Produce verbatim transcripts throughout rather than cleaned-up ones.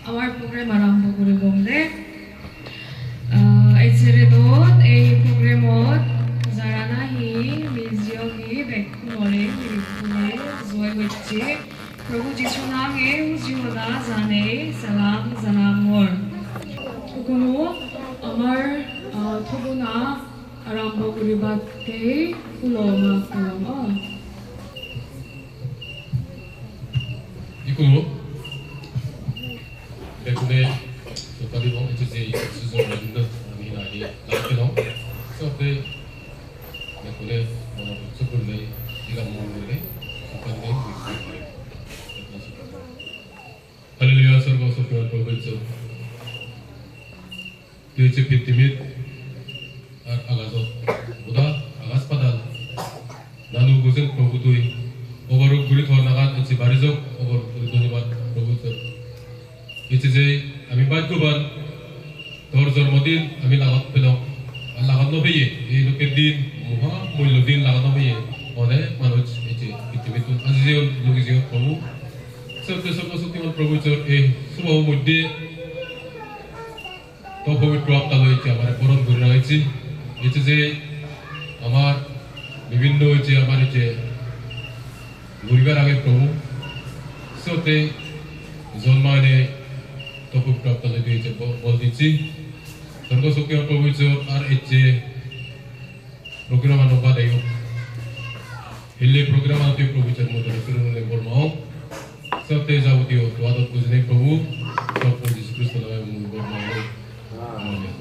Amar program arambo guribong de. Ah, ejere dot ei programot jara nahi mijeyogi bekkunore, bekkunore joi gocche. Prabhu Jisu nange huji hoda janei salam janangor. Kono amar, ah, thobona arambo guribatte hulo ma kolom. Ikkunu bekkune sukari bong ecche je sujo rajendra ami hinai lagette no. Sotte bekkune mono buccho gurinei, diga mon gurinei, sukari bong. Hallelujah, sorgo sokti ar Prabhu Isu. Tui ecche pittimit ar agajot, goda agas padal nanu bujen Prabhu tui. Oborok guri thor nagan ecche bari jok, oborok guri dhonnobad Prabhu tor. Ecche je ami bhagyoban, tor jormodin ami lagot pelong, ar lagot no peye, ei dokke din, moha mullo din lagot no peye, onek manuj ecche pittimittun aji jeyon, lugi jeyon Prabhu. Sotte sorgo soktiman Prabhu tor ei subho moddhe to pobitro atta loi ecche amare boron guri ragecche. Ecche je amar bibhinno ecche amar ecche guribar age Prabhu. Sotte jonmane to pobitro atta loi ecche bo-, bol dicche. Sorgo soktiman Prabhu Isu ar ecche program ano badeyo. Hille program ano tui Prabhu Isu moddhe guri nile bor maong. Sotte jabotiyo to adot bujinei Prabhu, sob Jisu Kristo name mui bor maong. Amen.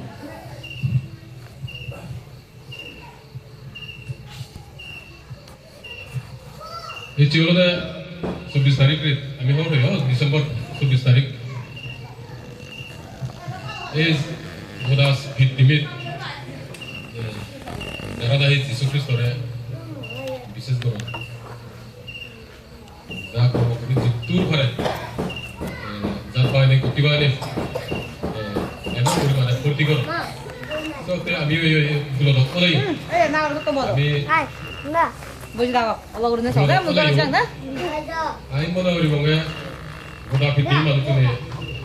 Ecche olode chobbish tarik re, ami hobor pei, oh, December chobbish tarik. Ei goda pittimit, eh, jara nahi Jisu Kristore bisses goron. Ja kormo guri jiddur pare, eh, jat bagine, gutti bagine, eh, emon guri mane phurti goron. Sotte ami oi, oi, gulo dok olei. Hmm, ei na, ar gotto bolo. Ami ai, na. Buji dago. Obo gurinei soge, mui gom sang na? Ami mone guri bonge goda pittimir manuchune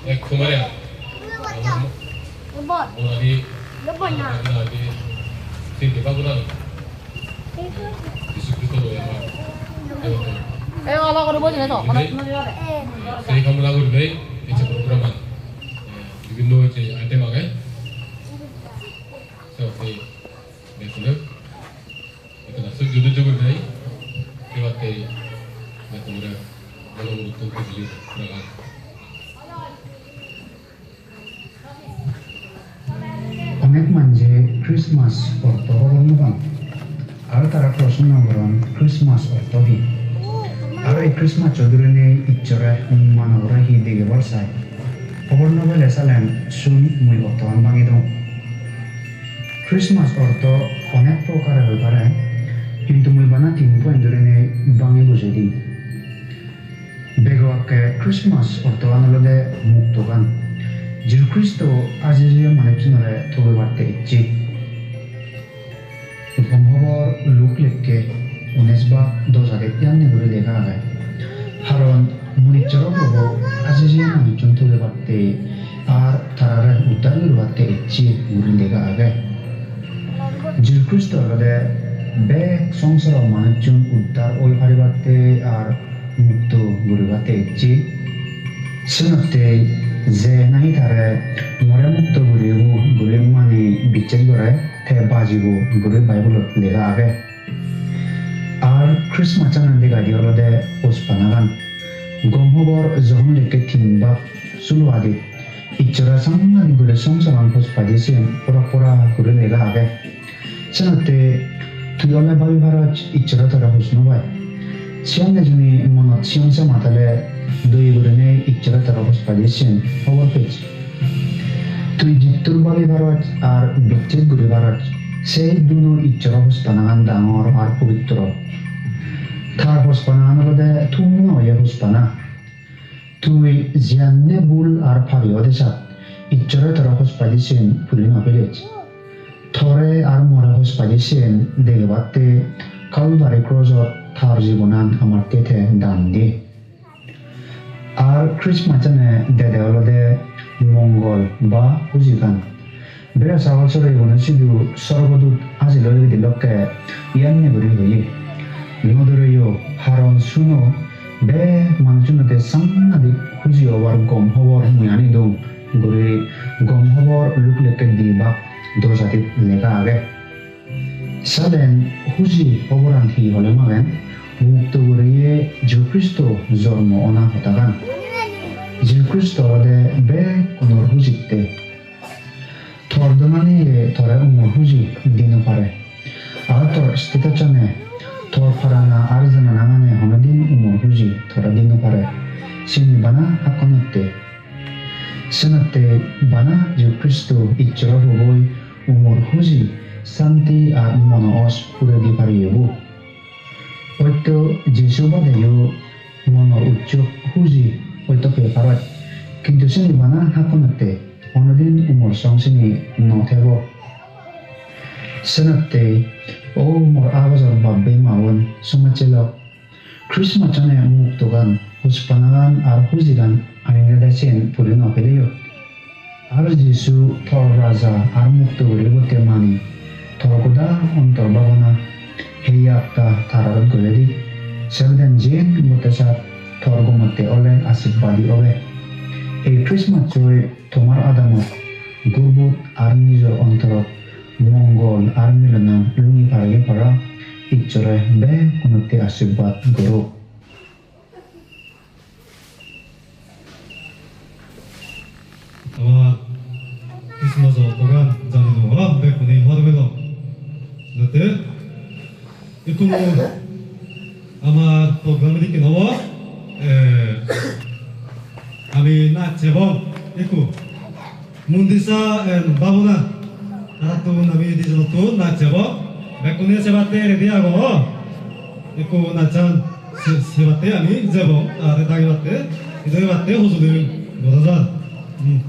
ek somare. Bonani, bonani, sindi baguna. Jisu Kristo loi amar. E obo guri bojine to. Sei kamona gurinei, ecche program an. Bibhinno ecche item age. Sei bekkune. Ekkena sojjo dojjo gurinei ebatte bekkunore mono murotto bujili ragan. Onek manje Christmas orto hobor no pan. Aro tara proshno goron, Christmas orto hi? Aro ei Christmas-o durinei Issore mane ore hi degebar sai? Hobor no pele salen, sun mui ortoan bangi dong. Christmas orto onek prokare hoi pare, hintu mui bana tin point durinei bangi bujei dim. Bego akke Christmas ortoan olode muktogan. Jisu Kristo aji jeye manuchunore thogebatte ecche. Gom hobor Luk lekke unis bak dos age iyanni guri lega age. Haron Munijjoro Probu aji jeye manuchun thogebatte ar tarare uddar guribatte ecche guri lega age. Jisu Kristo olode bek songsaro manuchun uddar oi paribatte ar mukto guribatte ecche. Senotte je nahi tare more mukto guribo guri mani bichches gore, te bajibo guri Bible-ot lega age. Ar Christmas-an dega di olode hospanagan. Gom hobor Johon lekke tin bak sulo adi. Issore sangani guri songsaran hospai di siyen pora pora guri lega age. Senotte tui ole babi paroj Issore tore hoj no pai. Siyanne juni monot sigon sama tale doi gurinei Issore tore hoj pai de siyen hobor pej. Tui jittur babi paroj ar bicches guri paroj, sei duno Issoro hoj panagan dangor ar pobitro. Tar hoj panagan olode tumiyo oye hoj pana. Tui jiyanne bul ar pabi ode sat, Issore tore hoj pai de siyen puri no pelej. Tore ar more hoj pai de siyen degebatte Calvary cross-ot tar jibonan amatte te dan diye. Ar Christmas-ane dede olode mongol ba hujigan. Bera sagol soreyegune sidu sorgodut ajil oyegede lokke iyanne guri hoye. No doreyo, haron suno, bek manujunotte sangadik huji obar gom hobor mui ani dong guri gom hobor Luk lekke di bak do sadit lega age. Salen huji hoboran hi hole magen? Mukto guriye Jisu Kristo jormo ona hodagan. Jisu Kristo olode bekkunor hujitte. Tor donaniye tore umor huji di no pare. Ar tor status-ane, tor parana ar jananagane honodin umor huji tore di no pare. Sini bana hakkonotte. Senotte bana Jisu Kristo Issoro huboi umor huji, santi ar mono os pure di pariyebo. Oitto Jisu badeyo monor ussuk huji oitto pei paroj. Kintu seni bana hakkonotte honodin umor song seni no thebo. Senotte o mor abojor bab-bei ma-bon, somajje lok, Christmas-ane muktogan, hojpanagan ar hujigan ani dede siyen puri no peleyo. Ar Jisu tor Raja ar mukto guribotte mani tor goda ontor bhabana hei atta tar adot gole di. Sebeden jiyen gotte sat tor gomotte ole ashirbadi obe. Ei Christmas-oi tomar adamot gurbot ar nijor ontorot mongol ar milonan lungi parege para. Issore bekkunotte ashirbad gorok. Amar Christmas-o program jani no, ha, bekkune hobor pelong. Jate ikkunu amar program edokken obo, eh, ami nach sebong ikku. Mundisa and Babuna, tarattun ami dijonottun nach sebong. Bekkune sebatte ready ago, ho? Ekku nachan se-, sebatte ami jebong, tarare dagibatte, idu ebatte hojoli gora jar. Hmm.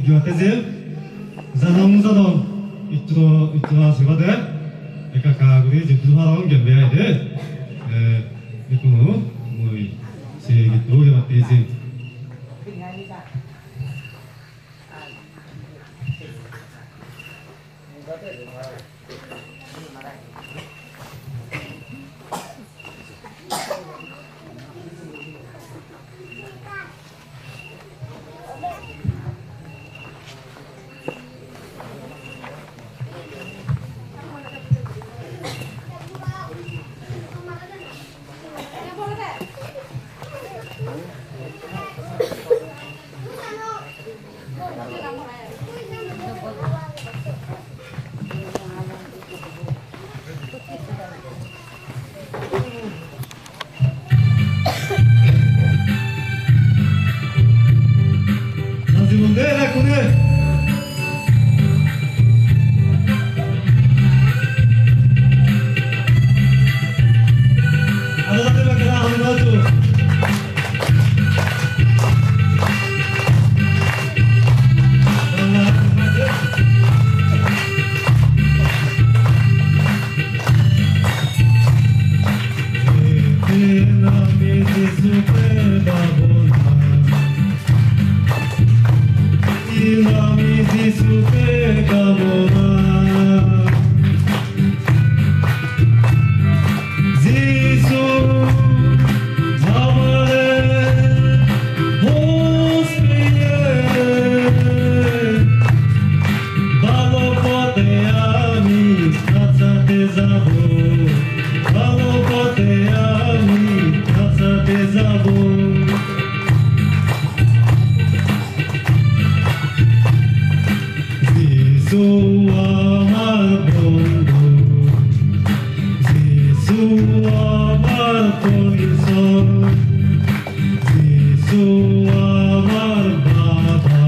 Ibatte je jadong jadong itto, itto asibade ekka ekka guri jiddur parong gem de ai de. Eh, ikkunu mui se gitto gebatte eje. Jisu, amare hos peye, bhalo pothe ami hasate jabo, bhalo pothe ami hasate jabo. Jisu amar bondhu, Jisu amar porisoy, Jisu amar baba,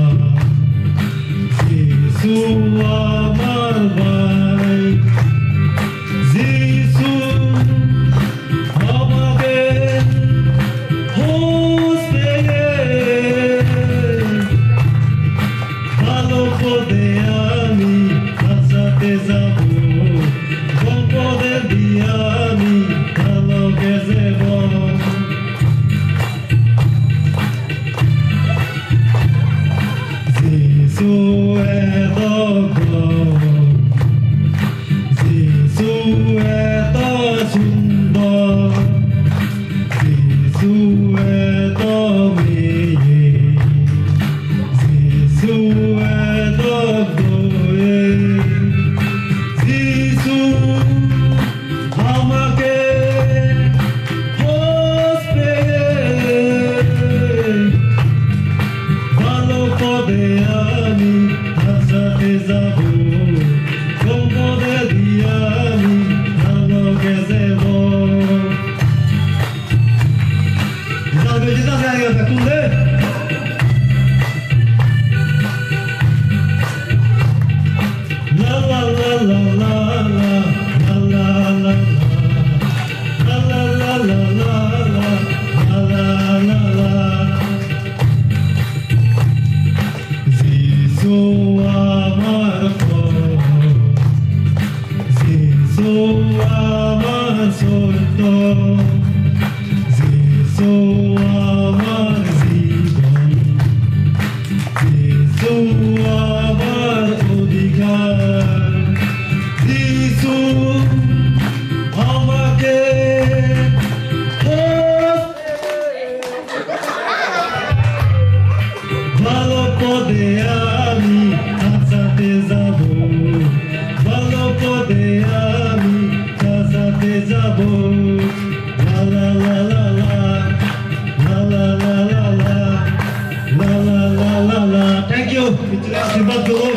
Jisu amar bhai, Jisu amare hos peye, bhalo pothe ami hasate jabo, gom pothe di ami bhalo gejebo. Jisu eto gom, Jisu eto sundor, Jisu eto mihi, Jisu eto doye, Jisu amare hos peye, bhalo pothe ami hasate jabo, gom pothe di ami bhalo gejebo. Jabo, jabo, jabo, jabo, jabo. La la la la la la. Jisu amar pot, Jisu amar sotto, Jisu amar jibon, Jisu amar odhikar, Jisu amare hos peye, bhalo pothe ami hasate jabo, bhalo pothe ami hasate jabo. La la la la la, la la la la la, la la la la la. Thank you. Icche ashirbad dibo.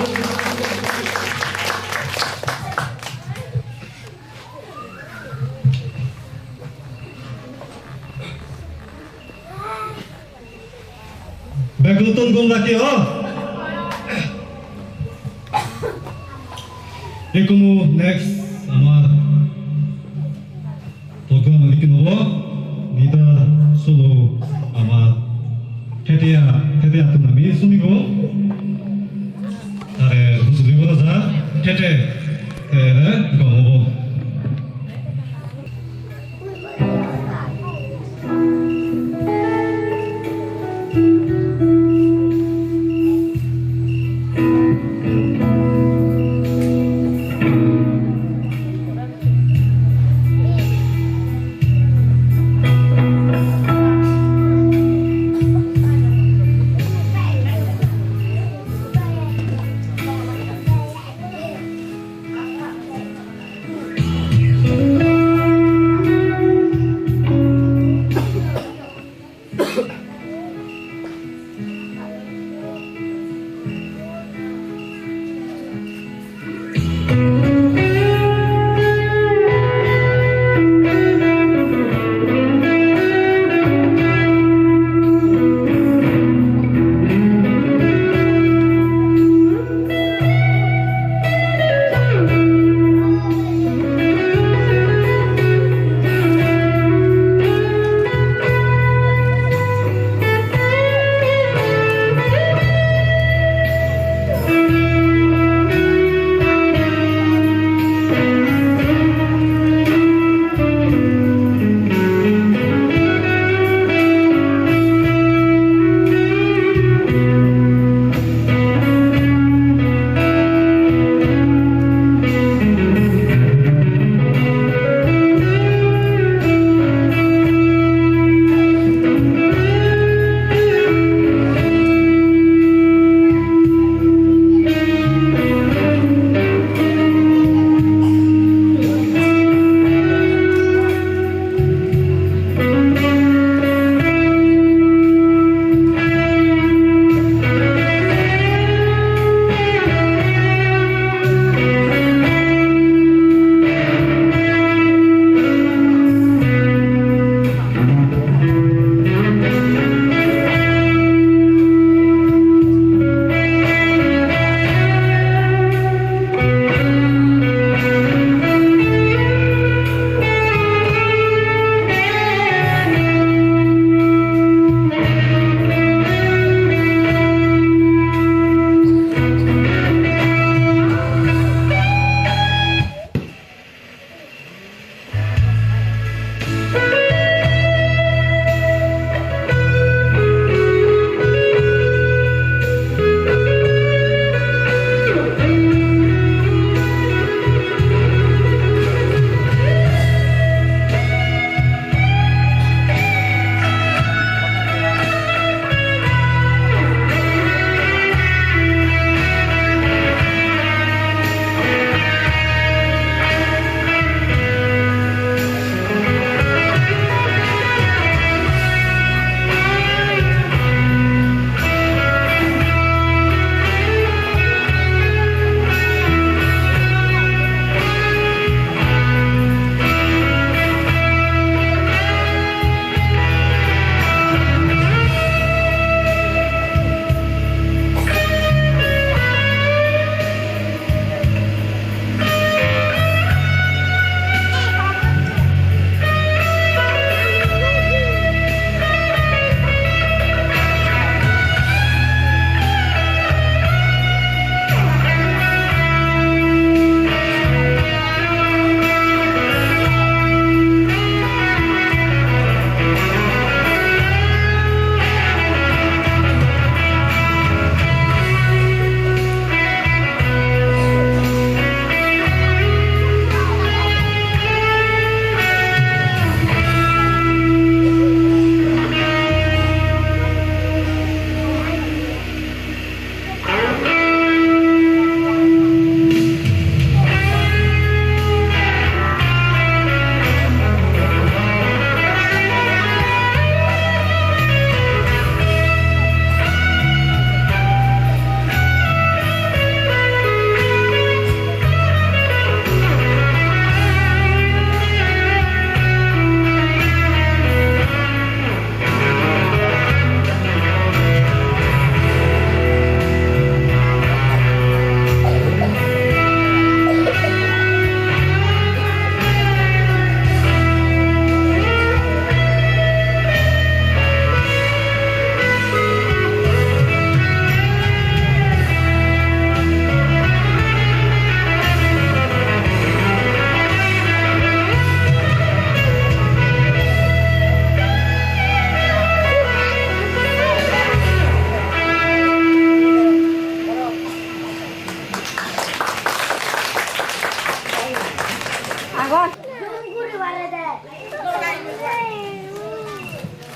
Begottun gom lagile, ho? Ikkunu next amar program ikkunu obo, guitar solo amar Thetia, Thetia tun ami sunibo.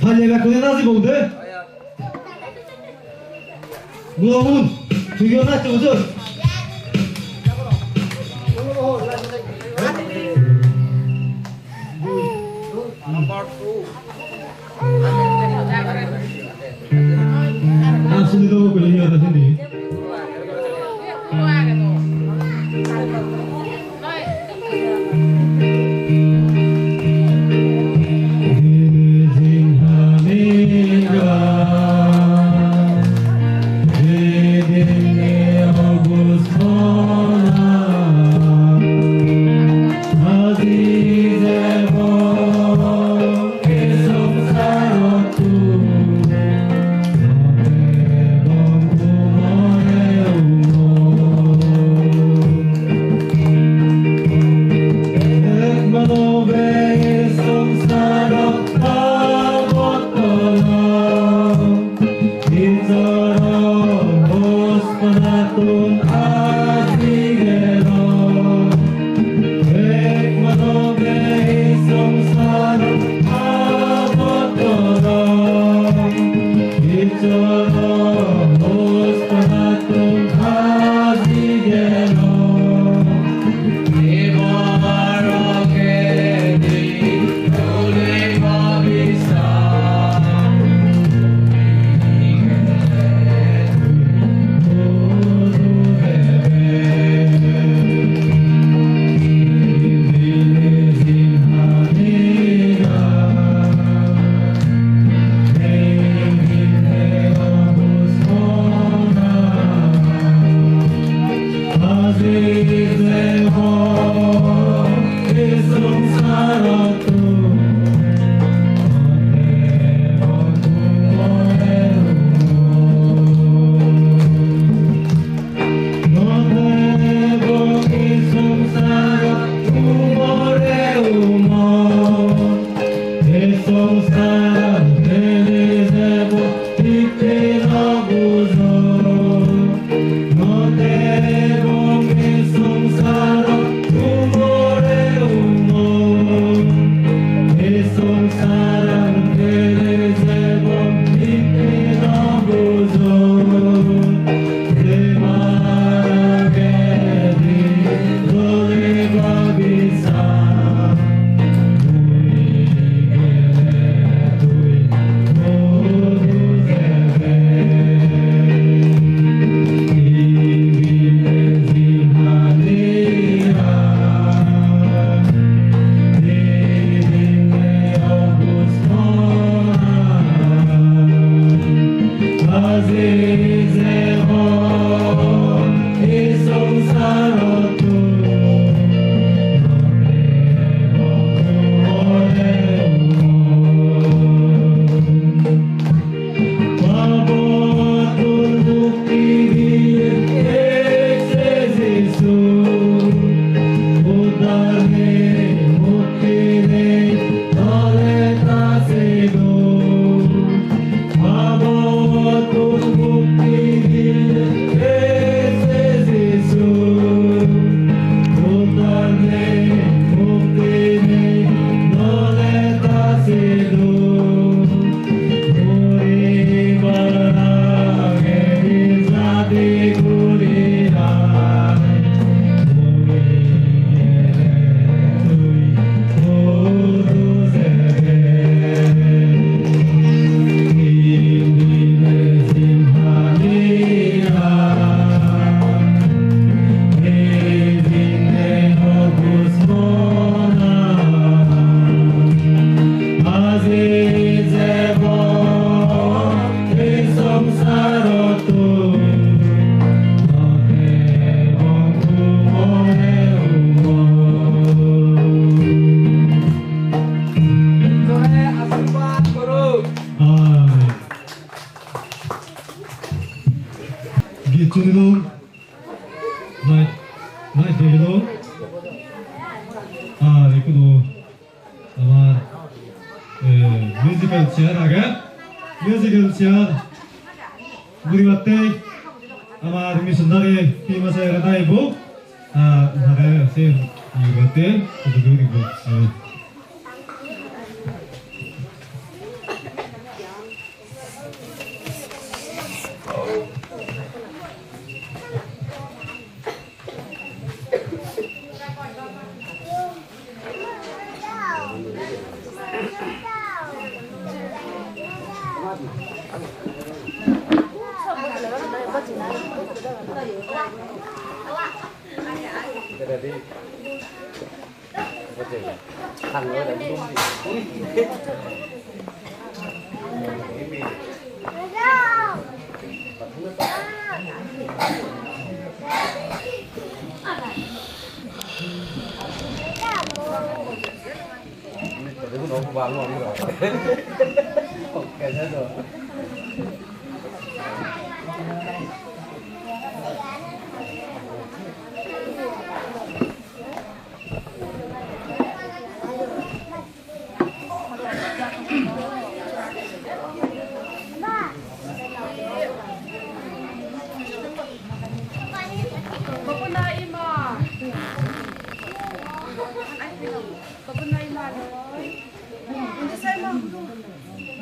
Hale bekkune najibo de. Mohun, tuiyo nachi bujor. Number two. Asuli do bole hi aro sindi. Amen. Git sunilung, nai, nai degilung, ar ekku do amar, eh, musical chair age, musical chair guribatte amar missionary team ase, ere daibo, ar hare se guribatte, guribo, eh.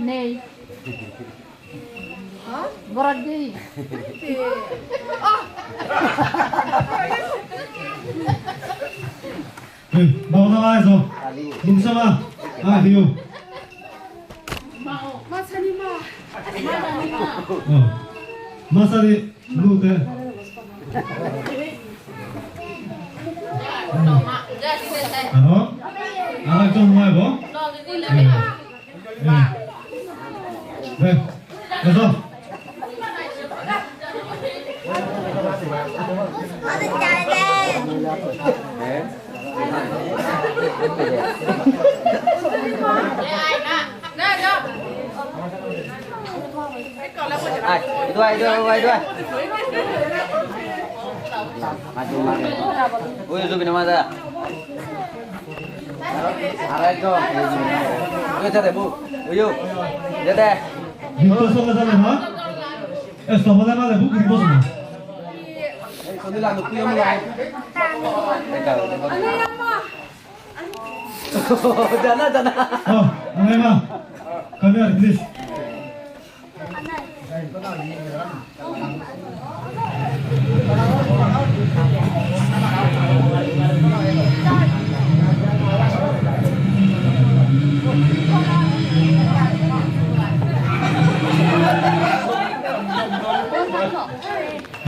Nei. Borok di. Hey, baba, baba, eso. Bumsa, ba. Ah, dio. Ma sani ma. Oh. Ma sani, lu te. Aro? Aro ekjon ma ebo? Aro ekjon. Oi, dede, bu. Oi, yo. Dede. Gitto sole sole, ha? Eh, stop hole male, bu, gitto sole. Ei, sole la, nukku yo male. Jana, jana. Oh, Anai ma. Come here, please.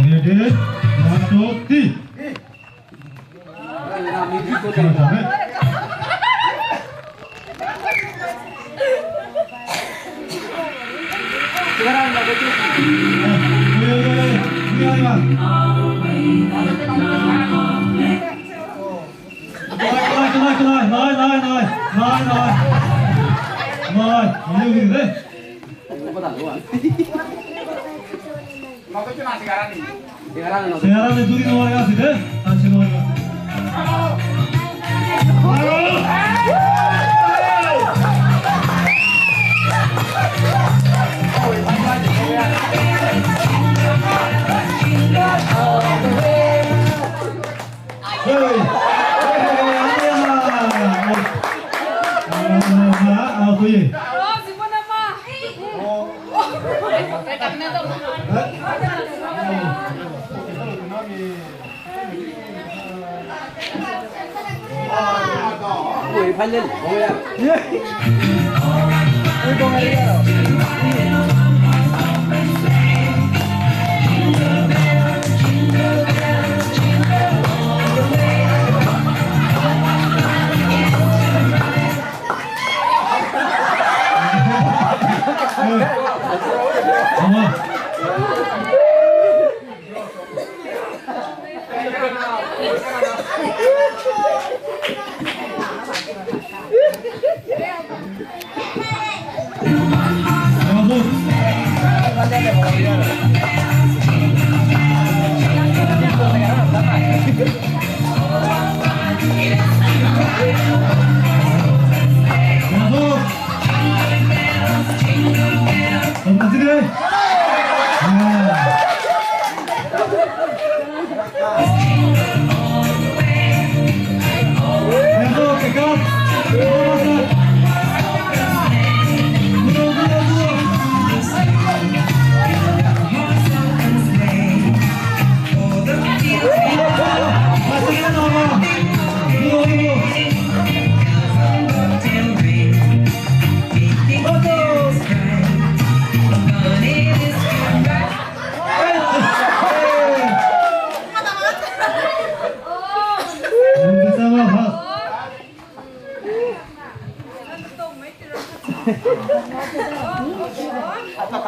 Ready? One, two, three. Segarani duri no mare asi de, asi no mare. Hey! Hey, hey, hey, hey, hey. Ah, ah, ah, ah, ah, ah.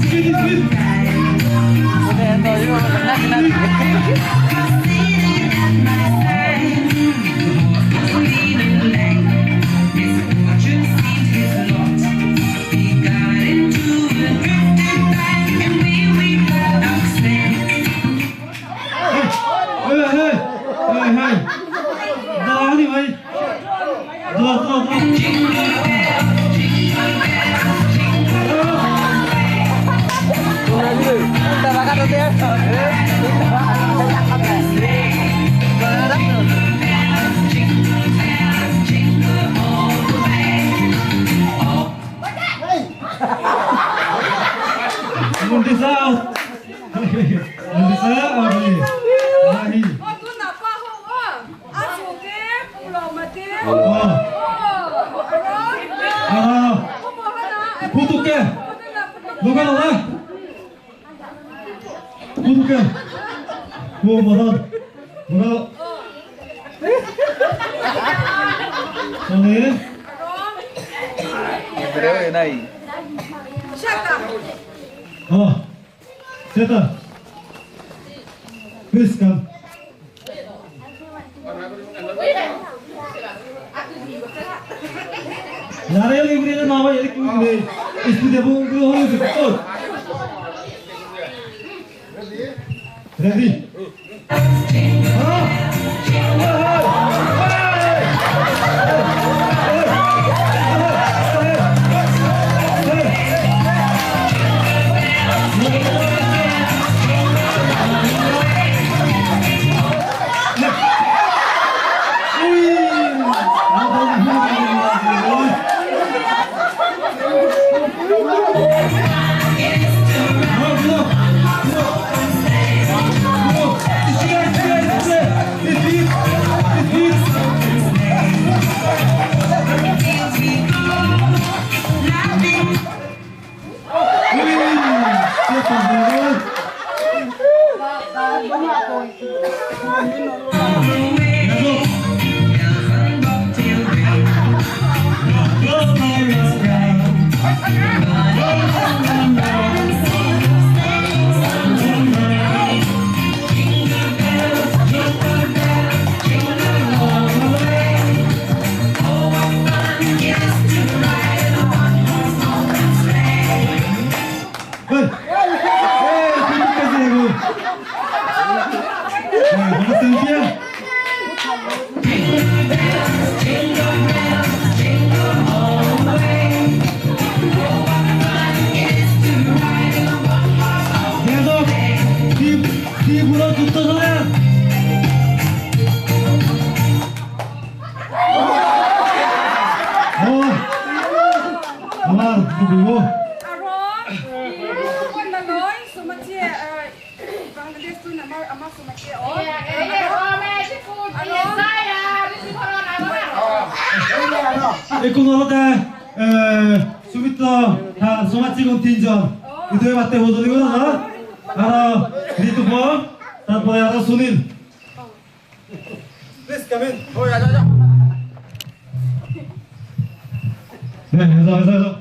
Speed, speed. Hey, hey, hey, hey, hey. Dawani bhai. Dawa, dawa, dawa. Munti sao. Munti sao, abi. Nahi. Oh. Ah. Putukke. Luka dada. Putukke. Oh, madan. Madan. Sone. Bro, nai. Oh. Seta. Please come. Yare yare guri na ba yare guri. Studio bu bu holu se to. Ready? Hey! Hey, hey, hey, hey, hey, hey, hey. Hey, hey, hey, hey. Hey, hey, hey, hey, hey. Oh, amar, bubu. Aro, eh, konna loi, somajje, eh, Bangladesh tun amar, amar somajje, oh. Aro, ekku olode, eh, Sumitro, ha, somajje gun tinjon. Idu batte hojoli goro na? Aro, Ritupo, tarpore aro Sunil. Please come in. Oh, yeah, yeah, yeah. Yeah, yeah, yeah, yeah.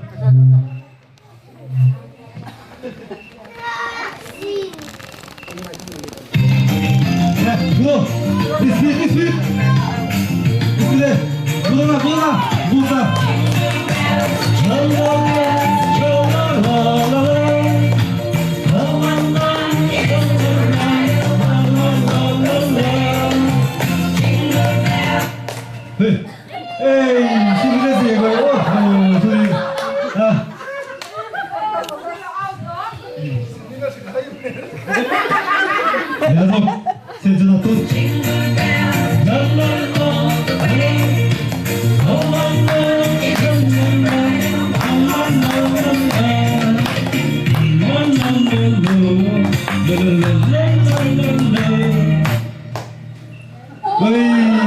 Yeah, go. Speed, speed, speed. Speed. Go na, go na, go na. Hey. Hey, suri re siye koi, oh, oh, suri. Ah. Yazo, se jana tu. Oi, oi.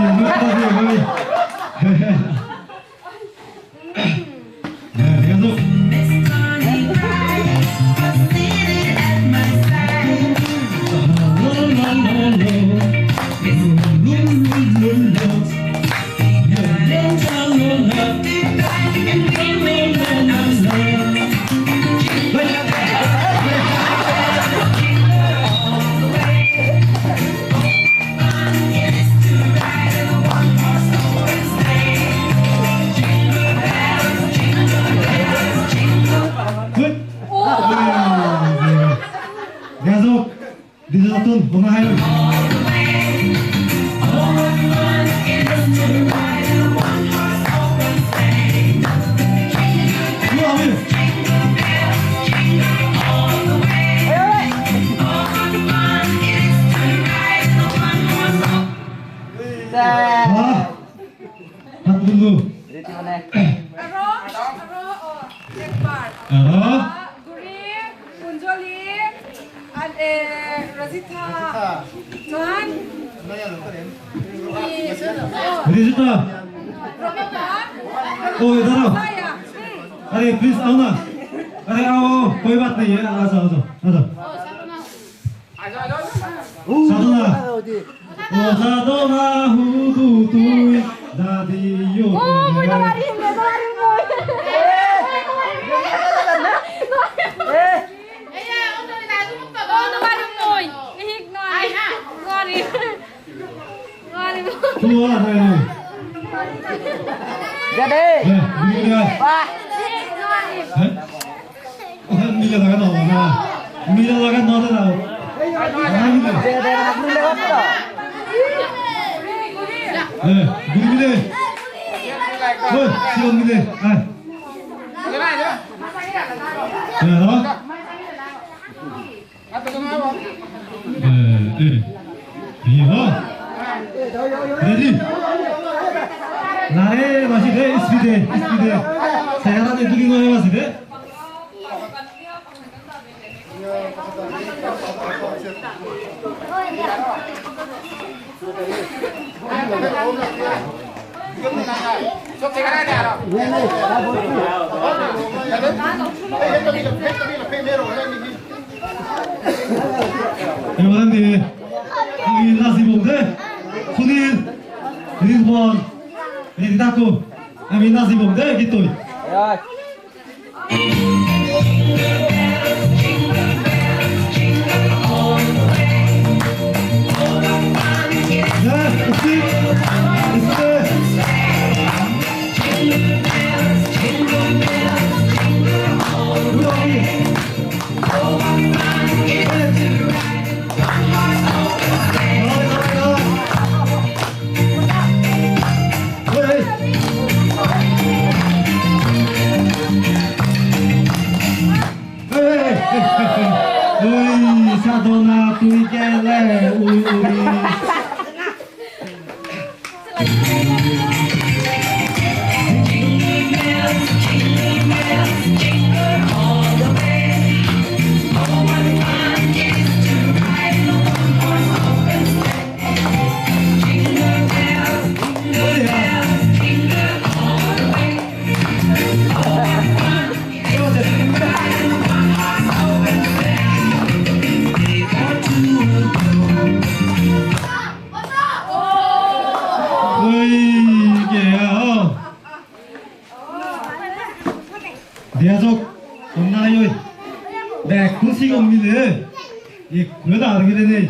Gajok, dijottun bona hai. Hat tullo. Aro, aro, oh, ekbar. Aro? Ah, Guri, Punjoli, and, eh, Rajitha. John. Rajitha. Ramana. Oh, idhar aao. Saya. Hmm. Are, please, aao na. Are, aao, aao. Koi baat nahi hai. Aa jao, aa jao, aa jao. Sadhana. O sadhana hudu tui dadi yo. Oh, mui no parim, mui no parim, mui. Oh, no parim, mui. Hik noi. No parim. No parim. Tuwa hai. Jade. Ya, ya. Wah. Hik noi. Hah? Mile laga no, na. Mile laga no, na. Na, mile. Eh, guri mile. Oi, sigon mile. Ai. Eh, no? Eh, eh. Iya. Ready? Lare, masi de, speed de, speed de. Saya tadi itu gini, masi de. Ebaran de. Ready thakko, ami najibong de gittoi. Ui, Sadhana, tui gele, ui, ui. Oi, ke, oh. Dia jok, honna oi. Bekkun sigon mile. Ekku da ar gire nei.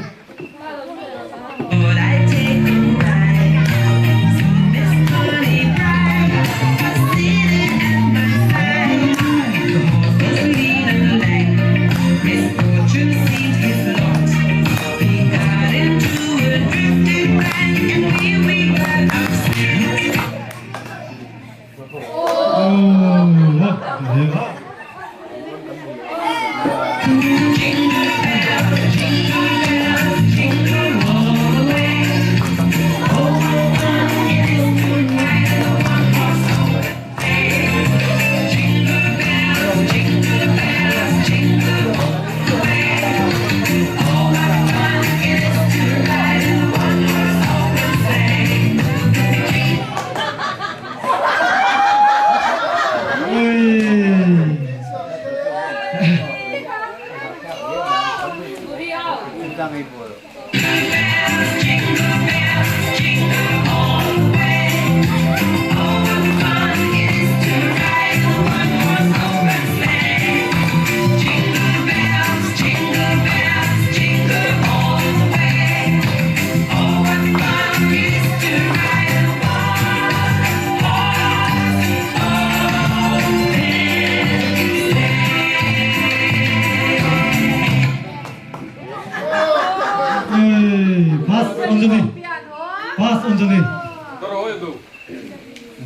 Ei, first Anjali. First Anjali.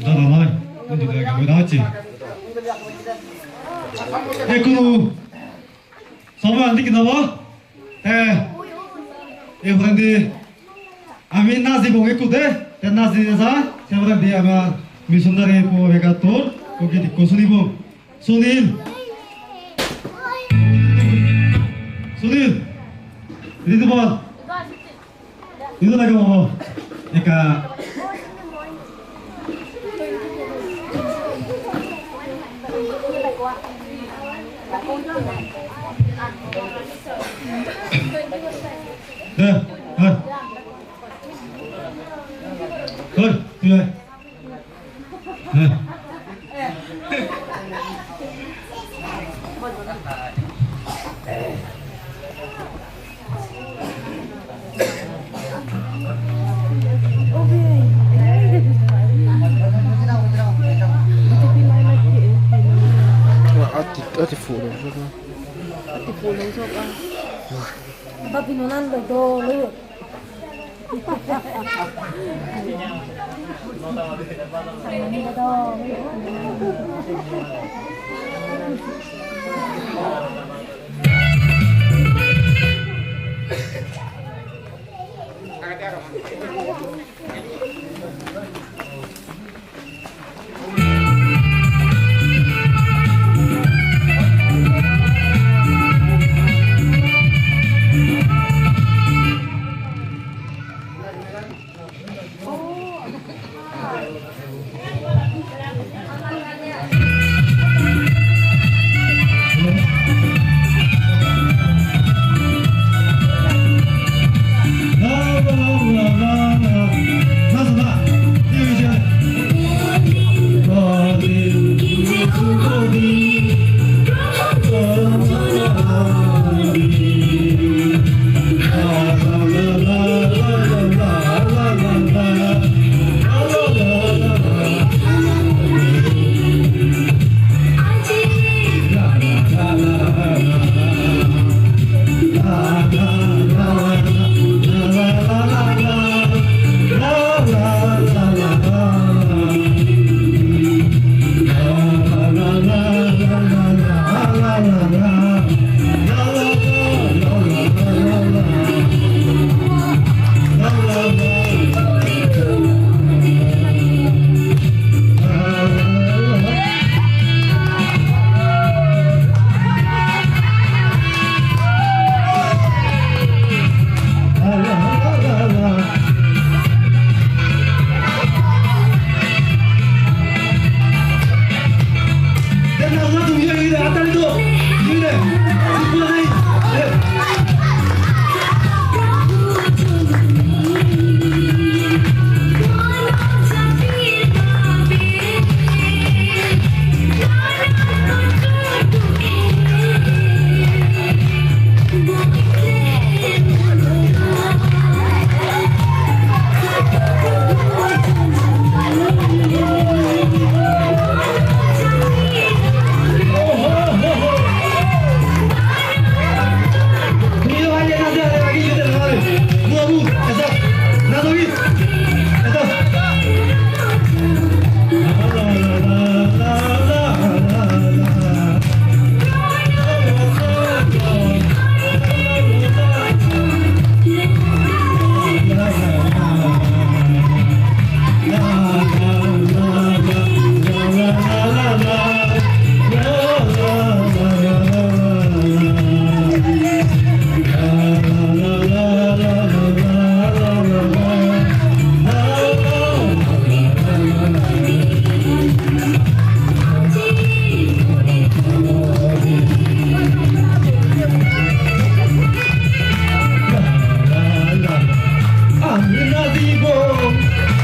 Dada noi, undi dege goi dacche. Ekku somoy andi ki dabo? Te, e porendi ami najibong ekku de, te naji naja, se porendi ama missionary po begator, ko git ekku sunibong. Sunil. Sunil. Ridhu bol. Ridhu lage mama. Ekka. De, ha. Hoi, tui ai. Ati, ati photo. Ati photo. Babi nonan do do. আমি নাচিব,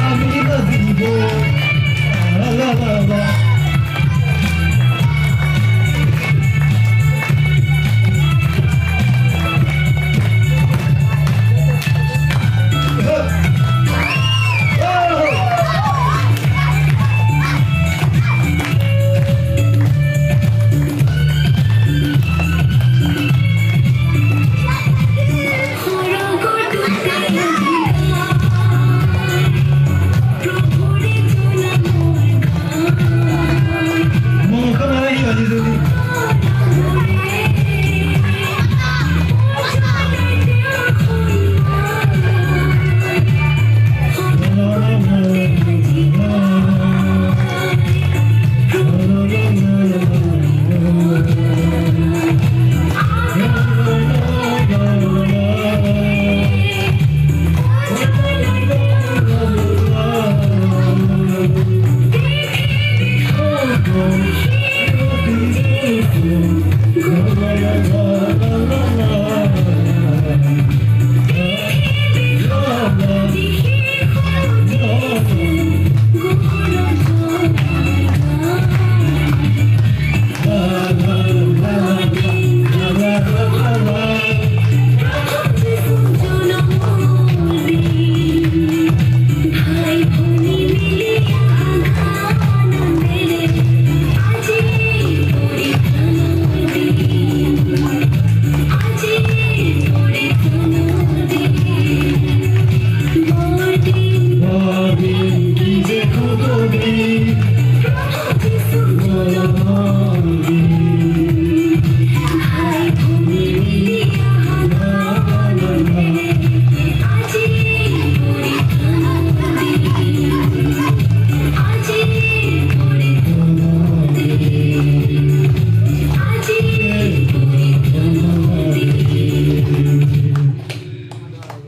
আমি নাচিব, লা, লা, লা, লা।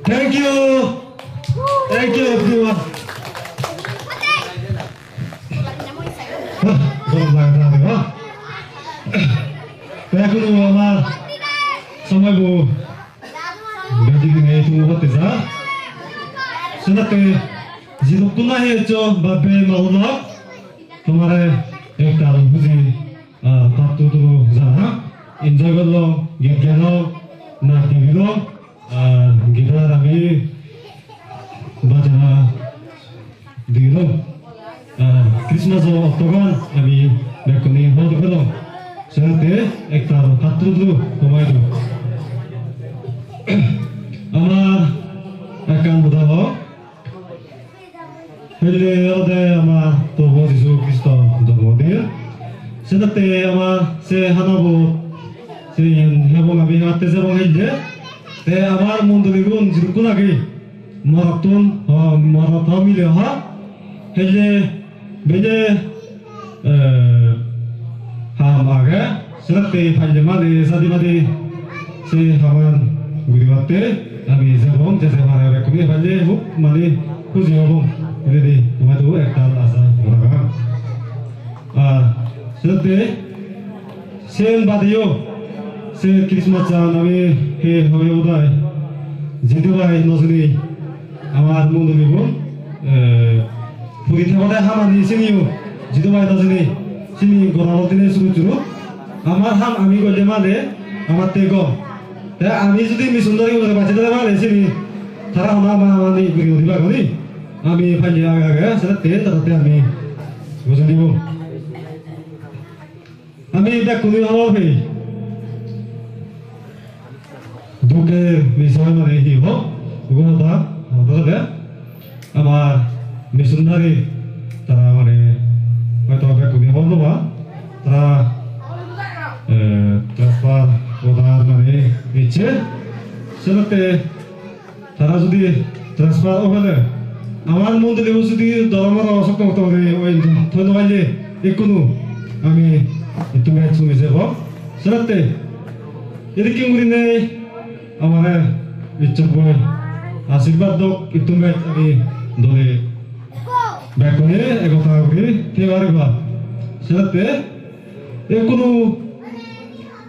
Thank you. Thank you, everyone. Ah, gorom lage na, deba. Te ekhon amar somoy bo bej dinei tumo hotte ja. Senatte jidukkun nahi eccho bap-bei ma-bon, tomare ektal huji ar pattu tulu jana. Enjoy gorlong, git gelong, naj degilong. Ar guitar ami bajana digilong. Ar Christmas-o oktogan ami bekkune hobor pelong. Senotte ektal pattudu homai do. Amar ekkan hoda hok. Helle olode ama Probu Jisu Kristo jonmo din. Sedatte ama se hanabo se iyen hebong ami hebatte jebong helle. Te amar mondoligun jidukkun age, morottun ho, morot ho mile ho, helle bele eh, ham age, senotte palle mane sadi madi se haman guribatte ami jebong, je je pare bekkune palle hub mane huji obong. Ede di tomaidu ektal aja gorong. Ar senotte sen badeyo se Christmas-an ami he hobe udai jidi pai no jini amar mondoligun, eh, puri thebode hamani siniyo jidu pai no jini sini gorano dine suru suru. Amar ham ami golle mane amatte gom. Te ami judi missionary gunore bacche dele mane sini tara hona ama hamani guri udi bagoni. Ami palle age age sette taratte ami bujei dibo. Ami bekkune hobor pei. Dukker bisoy mane hi hok? Ugo hoda, hoda sade, amar missionary tara mane hoito bekkune hobor no pa, tara, eh, transfer order mane ecche, senotte tara judi transfer o pele, amar mondoli bo judi dhormo sokto mokto guri oi thoi no palle ekkunu ami ittun bej sumi jebo. Senotte edikke gurinei amare Issor boi ashirbad dok, ittun bej ami dole bekkune ekota guri thei pariba. Senotte ekkunu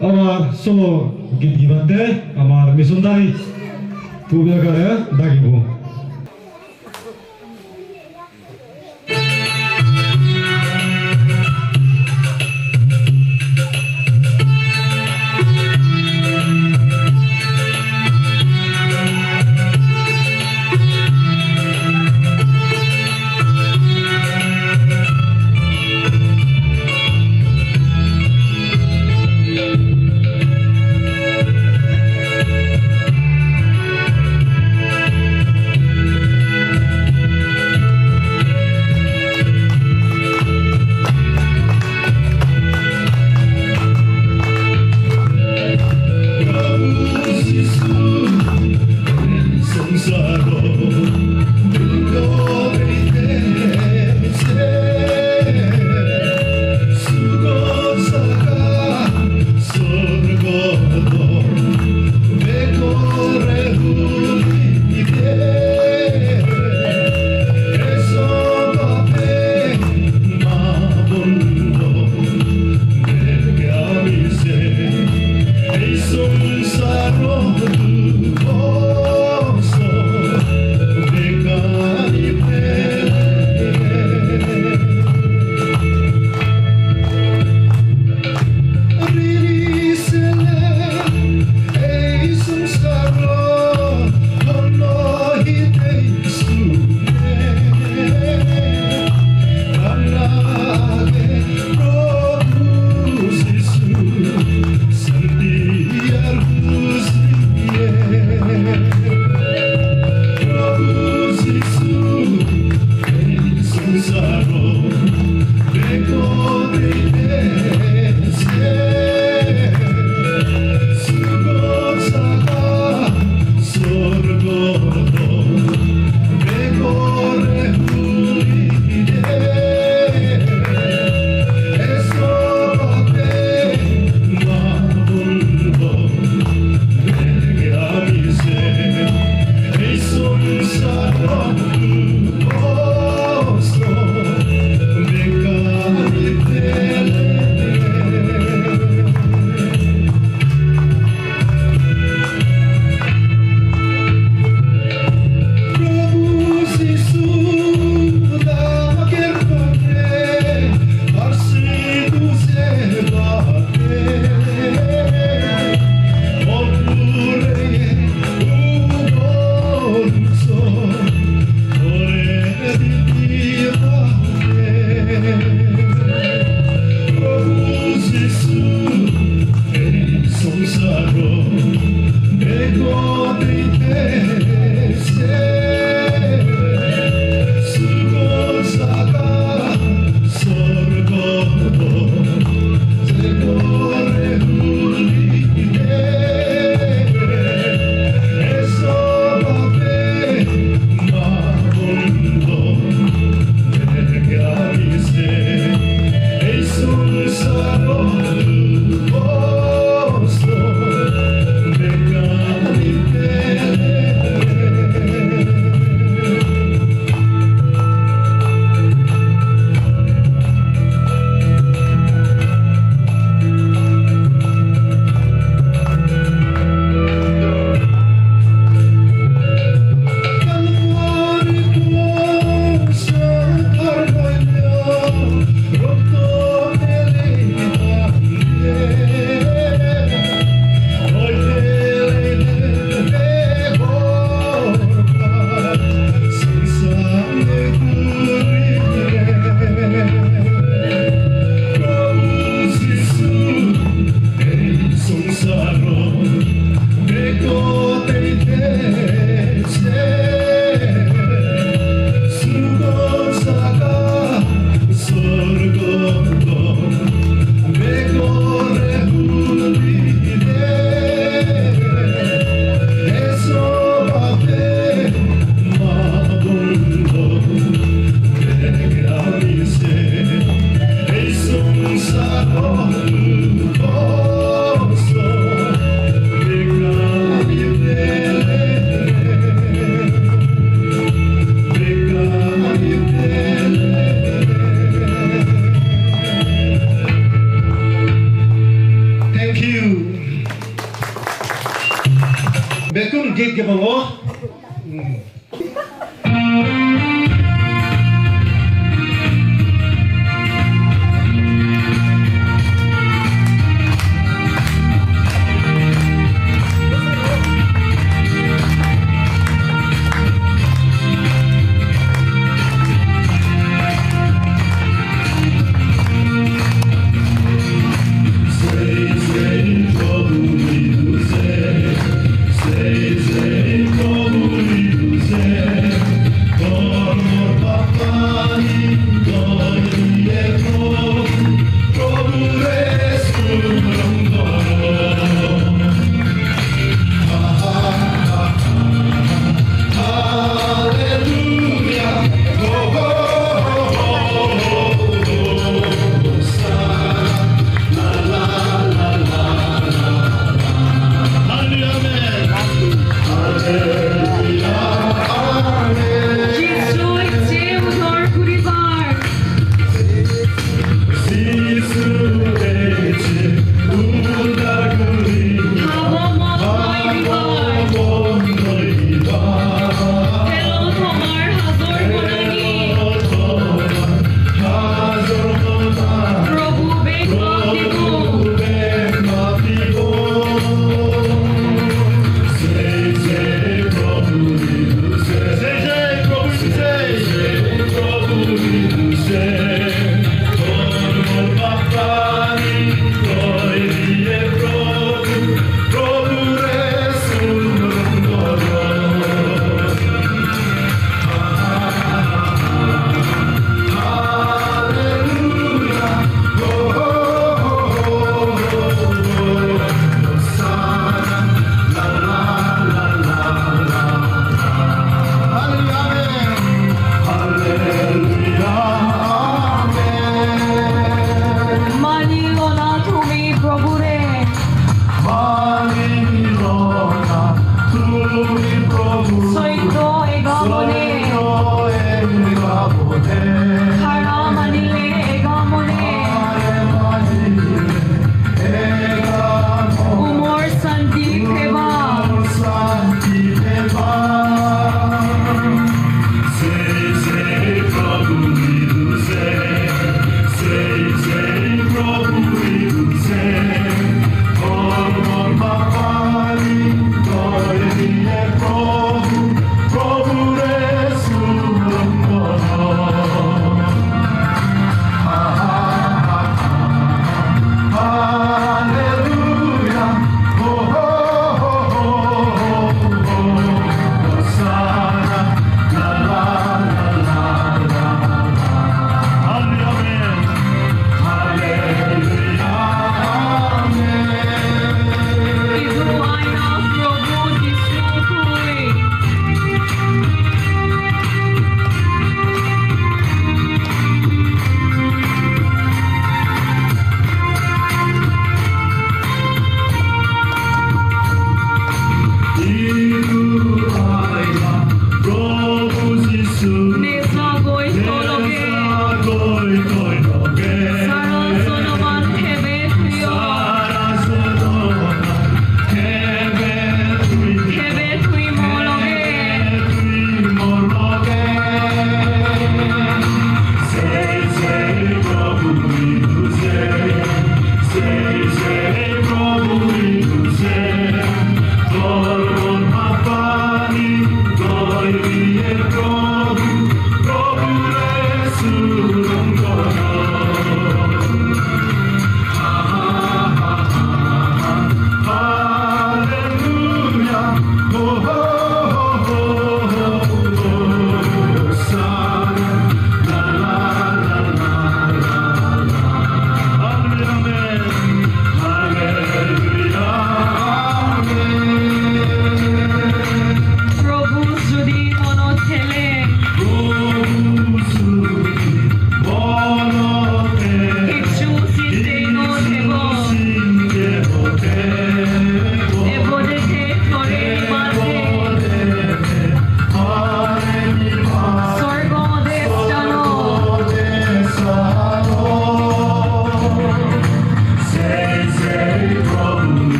amar solo git gibatte amar missionary pubiyagare dagibo.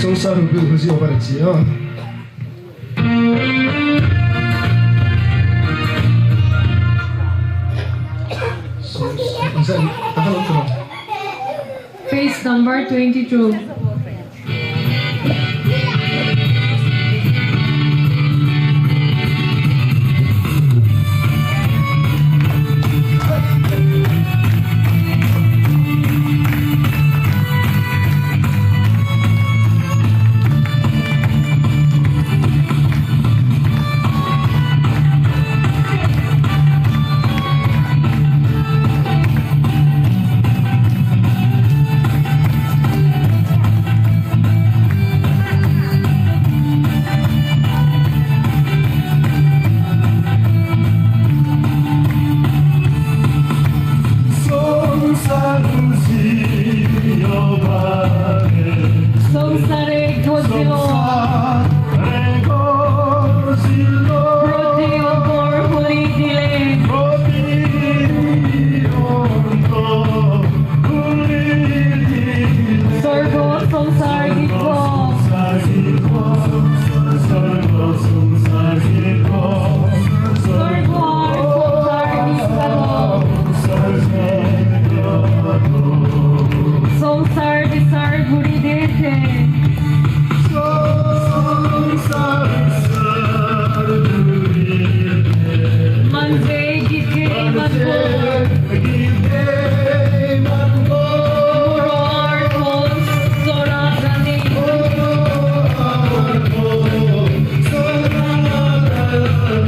Songsar huji obar ecche, oh. Page number twenty-two. Songsare gojilo. Proti opor huli dile. Sorgo songsar gitto. Sorgo ar songsar gitto. Songsar bisar guri dete. Manje gite manbo. Muror kol sora jani.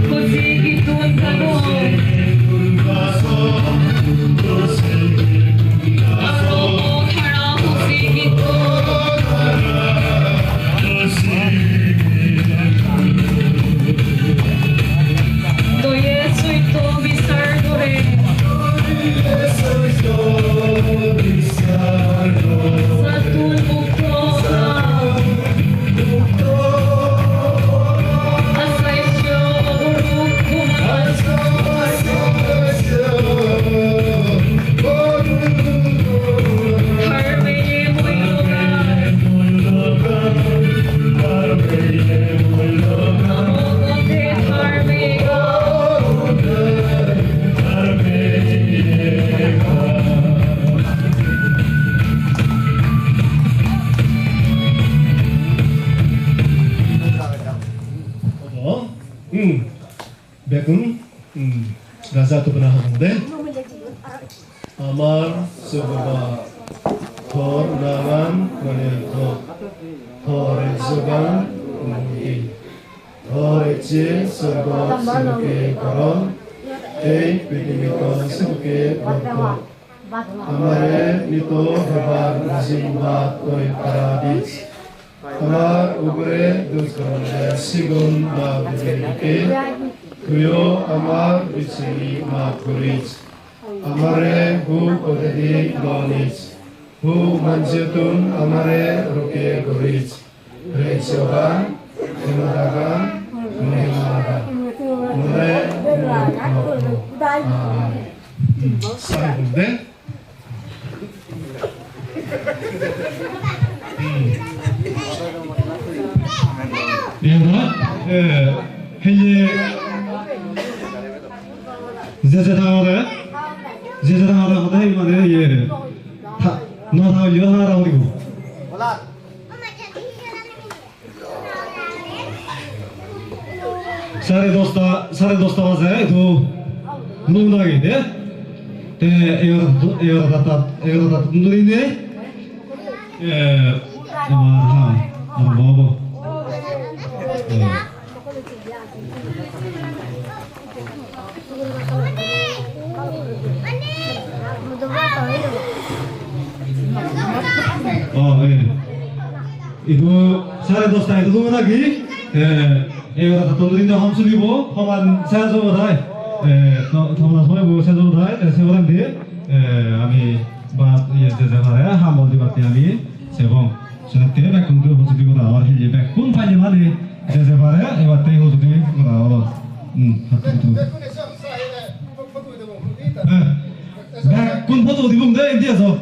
Huji gitun gado. Aro mo thara huji gitun. Doye suito bisar gore. Satun mukto. Hmm. Bekkun, hmm, raja tubana hobong de. Amar sorgo Bap, tor nangan mone hok, tor ejjogan mone hok. Tor ejje sorgot sedokke goron, ei pritibit-o sedokke gor. Amare nito hebar mujung bhat oi para dis. Amar ugure duj goronde sigun maf guribatte, tuiyo amar biccheni maf goris. Amare huk podedi no nis, huk manjettun amare rokke goris. Rejjogan, hemodagan, mohimadagan. Mone mone. Amen. Sai gurde. Iyot, eh, heye je je tangore. Je jara hara hoda he mane iye. Tha-, no tha hoileyo hara horibo. Sare dosta, sare dosta baje, idu lung lagi de. Te egarota, egarota, egarota tun duri ne. Eh, amar, ha, amar bobo. Eh. Oh, eh. Idu sare dosta idu dun lagi. Eh, egarota tun duri ne hom sulibo, homan ses obo dai. Eh, to-, tomar somoy bo ses obo dai, eh, se oran diye. Eh, ami bat iye je je pare, hambol dibatte ami sebong. Senotte bekkunore hojoli gora or, hille bekkun palle mane je je pare, ebatte hojoli gora or. Hmm, hattu hattu. Eh, bekkun photo udibong de, indi aso.